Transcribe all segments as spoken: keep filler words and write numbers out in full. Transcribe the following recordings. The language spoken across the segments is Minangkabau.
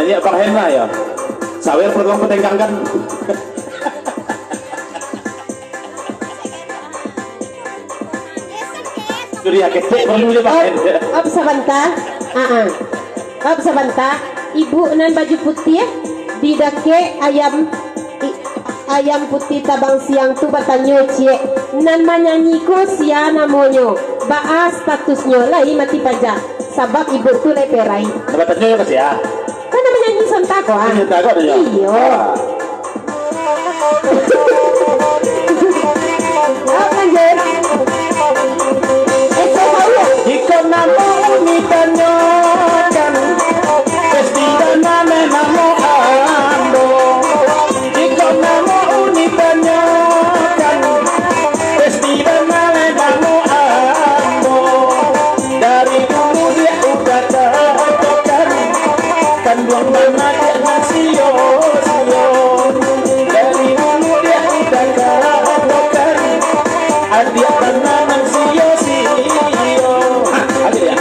Ini Abang Hendra ya. Sawer perlu petenggangkan. Sudah ketek perlu je Bang Hendra. Op, op sabanta. Ah, ah. Op sabanta. Ibu nan baju putih di dakek ayam i-, ayam putih tabang siang tu batanyo ciek, nan manyanyi ko sia namonyo? Baa statusnyo, lai mati paja? Sabab ibu tu lai perai. Nak batanyo ka sia? Kan nak manyanyi sontak ko, ah. Sontak ko, iyo. Ah. Awak lanjut. Eh, saya tahu ya? Iko namo uni tanyokan, pasti bana namo ambo. Iko namo uni tanyokan, pasti bana namo ambo. Dari dulu dia udah tak otokan, kanduang bana dia masih yo, sio. Dari dulu dia udah tak otokan, adiak bana nan sio-sio. Ha, lagi dia.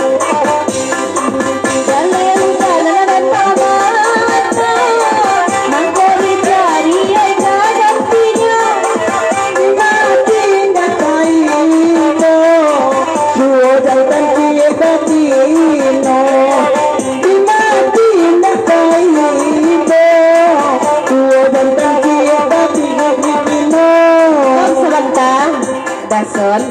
Om sabanta, Dason.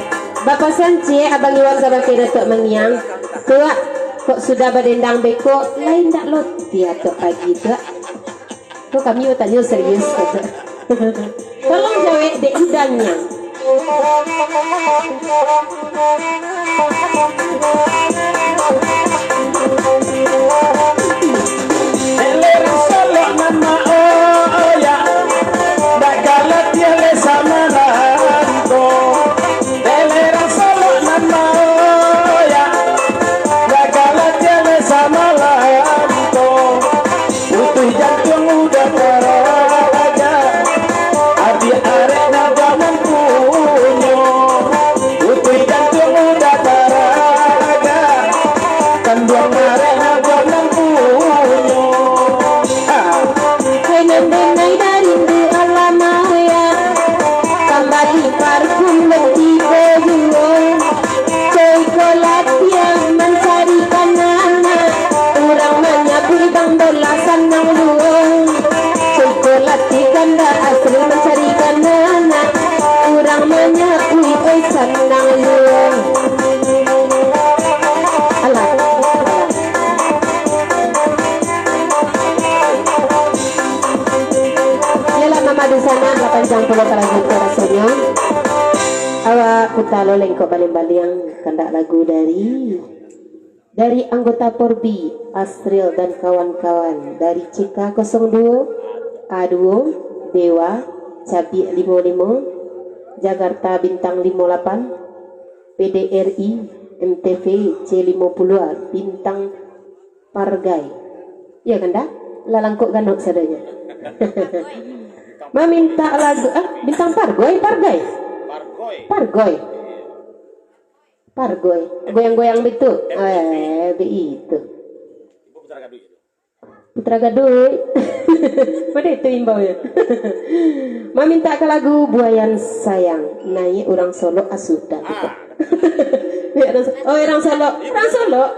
Bapasan ciek Abang Iwan kabake Datuak Mangiang. Tuak, kok sudah badendang beko, lai ndak loti atok pagi, Tuak? Kok kami batanyo serius, Tuak? Tolong jawek dek Dangiang. Elerang solok nan maoyak, dak ka latiah le samalam ko. Elerang solok nan maoyak, dak ka latiah le samalam ko. Putuih jantuang udah taragak, adiak arek nan gak nan punyo. Putuih jantuang udah taragak, kanduang arek nan gak nan punyo. Ah. Hai nan denai darindu alamah ya, kambali parfum batibo juo. Coiko latiah mancarikan anak, urang manyabuik bang bola sanang juo. Coiko latiah ganda asli mancarikan anak, urang manyabuik oi sanang juo. Alah. Yalah, mama di sana, lah panjang pulo ka lagu tu rasonyo. Awak puta lo lengkok baliang-baliang, kandak lagu dari, dari anggota Porbi, Asril dan kawan-kawan, dari C K kosong duo, A duo, Dewa, Cabiak limo limo, Jakarta Bintang limo lapan, P D R I, M T V, C limo puluah, Bintang Pargai. Iyo kan, dah? Lah langkok ganok sadonyo. Mamintak lagu, ah, Bintang Pargoi, Pargai? Pargoi. Pargoi. Goyang-goyang betul. Eh, baitu. Putra Gaduik. Mano itu imbau ya? Mamintak ka lagu Buayan Sayang. Naiak urang Solok, ah, sudah tu, Kak. Biar urang So-, oh, urang Solok. Urang Solok.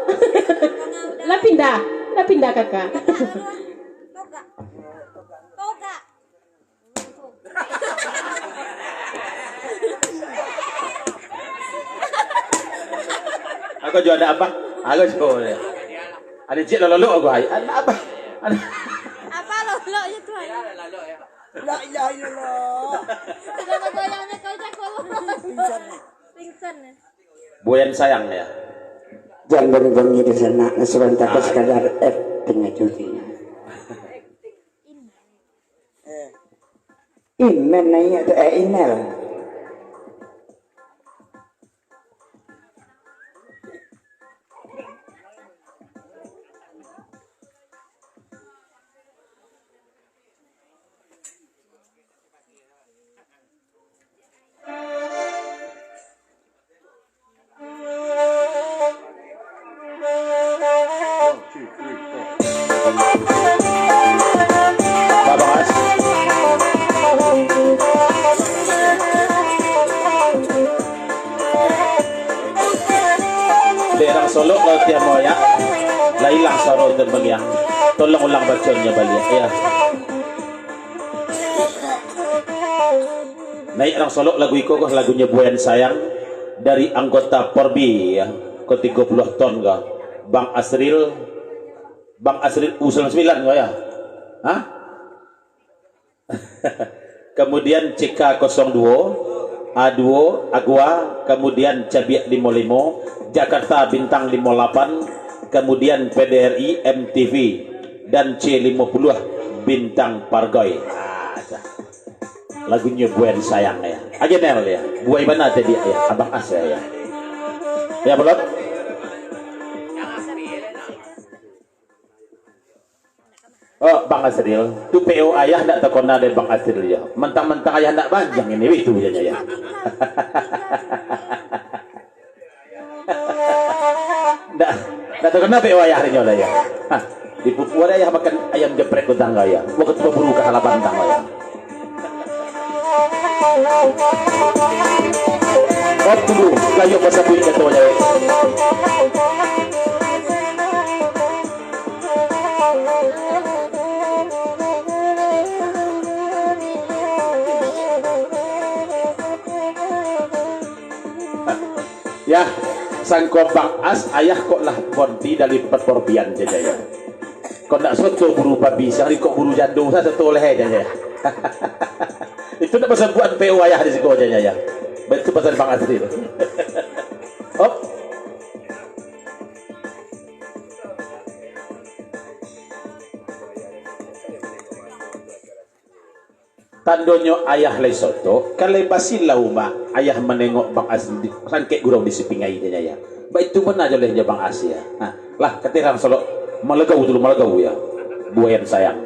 Lah pindah. Lah pindah, Kakak. Aku juo anak abah. Aku juo. Ado ciek lolok aku ai. Anak abah. Anak Apa loloknyo tu, ai? La ilaha illallah. Sudah bagoyang ni kau cak kolot. Pingsan ni. Pingsan ni. Buayan Sayang ya. Jangan bangi di sana, sebentar Ah. sekadar acting aja ni. Eh. Inel naiak tu, eh, Inel. Solok lah tiamo ya. Lah ilang suaro tu baliak. Tolong ulang baconyo baliak ya. Naik rang solok lagu iko ko, lagunyo Buayan Sayang dari anggota Porbi ya. Ko tigo puluah ton ko. Bang Asril, Bang Asril U sembilan ko ya. Hah? Kemudian C K kosong duo, A duo, Agua, kemudian Cabiak limo limo, Jakarta Bintang limo lapan, kemudian P D R I M T V, dan C limo puluah Bintang Pargoi. Ah, dah. Lagunyo Buayan Sayang ya. Agenel ya. Buai bana tadi ya. Abang As ya. Ya, Bolot? Oh, Bang Asril, tu P O ayah ndak takona dek Bang Asril yo. Mentang-mentang ayah ndak banjang ini, wih, tu janya ya. Ndak, ndak takona P O ayah rinyo lah ya. Hah, di Papua ayah makan ayam geprek tu tangga ya. Waktu baburu ka halaban tangga ya. Oh, tunggu, gayo pasabuik kato jawek. Ya, sangko Bang As, ayah kok lah bonti dari perporbian je, ya. Kok ndak soto buru babi, sahari kok buru jando, sa soto leh je, ya. Itu ndak basabuan P O ayah di siko je, ya. Betul pasal Bang Asri. Hop. Tandonyo ayah lai soto, ka lai basilau mah ayah manengok Bang Asri di, sangkek gurau di sipingai, janya ya. Baitu bana jo leh jo Bang As ya. Nah, lah, katerang solok, malagau tu, malagau ya. Buayan sayang.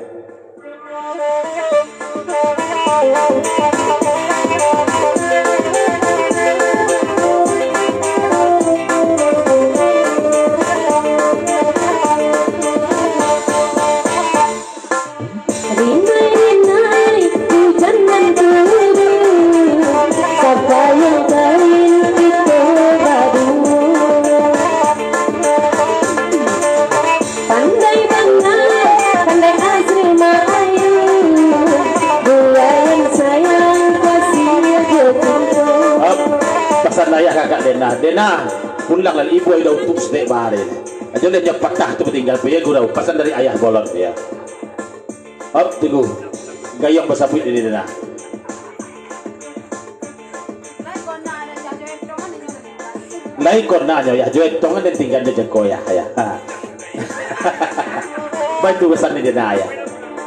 Rinai-rinai ujan nan turun, sapayung kain kito baduo. Pandai bana, pandai Asri maayu, buayan sayang kasih jo cinto. Hop, pasan ayah kakak Dena. Dena, pulang lah, ibu ai dah utuh setek bare. Ajo leh nyo patah tu batinggal, pai gurau. Pasan dari ayah Bolot ya. Hop, tunggu. Gayuang basabuik diri dah. Lai kona nyo, ya, jo etong kan tinggal di jeko, ya, ya. Ha. Bantu pesan ni dia, nah, ya.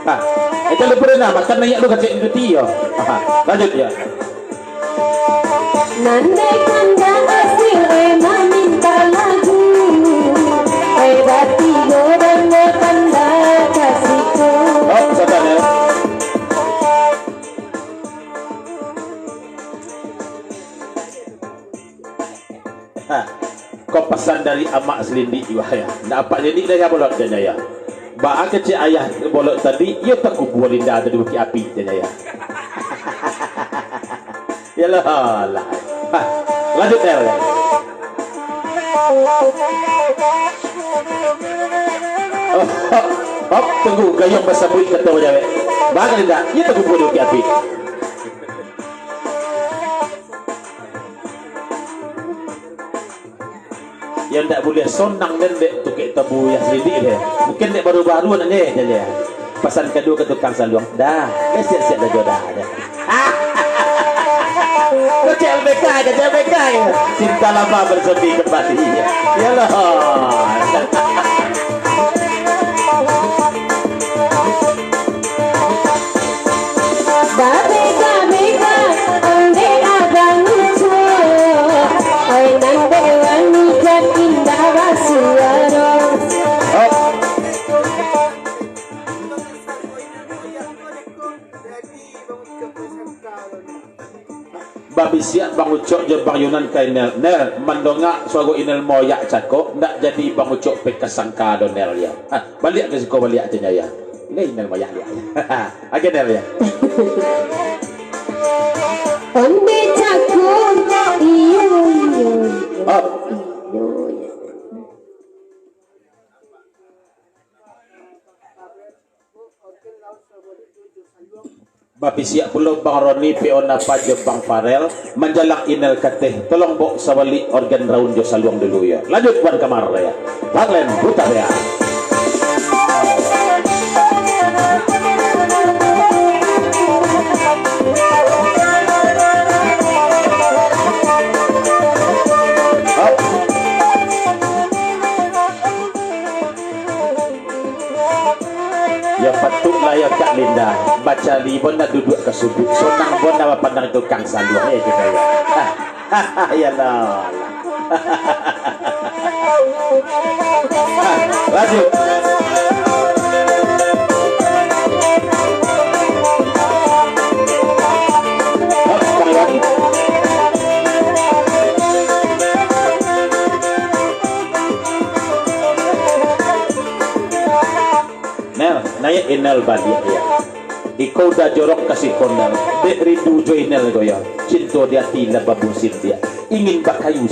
Ha. Itu lupa dah, nah, makan banyak lu kacik cuti, yo. Ha. Lanjut, ya. Nan dek kandak asil, eh, maminta lagu. Eh, batigo dan batanda ka siko. Oh, sabar, ya. Ha. Ko pasan dari amak Selindik juo, ya. Ndak apak Selindik dah, ya, Bolot, janya, ya. Baa kecek ayah Bolot tadi, iyo takubua Linda tu di Bukik Api, janya, ya. Yalah, lah. Ha, lanjut, Nel. Oh, hop, hop, tunggu, gayuang basabuik kato jawek. Baa Linda, iyo takubua di Bukik Api. Yo ndak buliah sonang den dek tukek tabu yah Selindik deh. Mungkin dek baru-baru nak deh, deh, deh. Pasan kaduo ka tukang saluang. Dah, deh siap-siap dah jo dah, deh. Kecek L B K, kecek L B K. Cinta lama bersemi kembali. Yalah. Babega-bega, ondeh abang Ucok, oi nan dek wani jan indak basuaro. Babisiak Bang Ucok jo Bang Yunan ka Inel. Nel, mandonga suaro Inel moyak cako, ndak jadi Bang Ucok peka sangka do, Nel, ya. Ha, baliak ka siko, baliak, canya, ya. Inel, Inel moyak, liak. Oke, Nel, ya. Ondeh cako, iyo, iyo, iyo. Oh. Iyo, iyo. Bapisiak pulo Bang Roni, Pion Apa jo Bang Farel, manjalang Inel Kateh. Tolong bok sabalik organ raun jo saluang dulu, yo. Lanjut, Wan Kamar, yo. Bang Len, putar, yo. Ya, patuiklah yo, Kak Linda. Bacari bon nak duduak ka suduik, sonang bon nak bapandang tukang saluang, eh, kito yo. Iyolah. Ah, lanjut. Hop, Bang Iwan. Nel, naiak Inel baliak, yo. Iko udah jorok ka si Konel. Dek rindu jo Inel ko, yo. Cinto di ati lah bamusim, yo. Ingin bakayu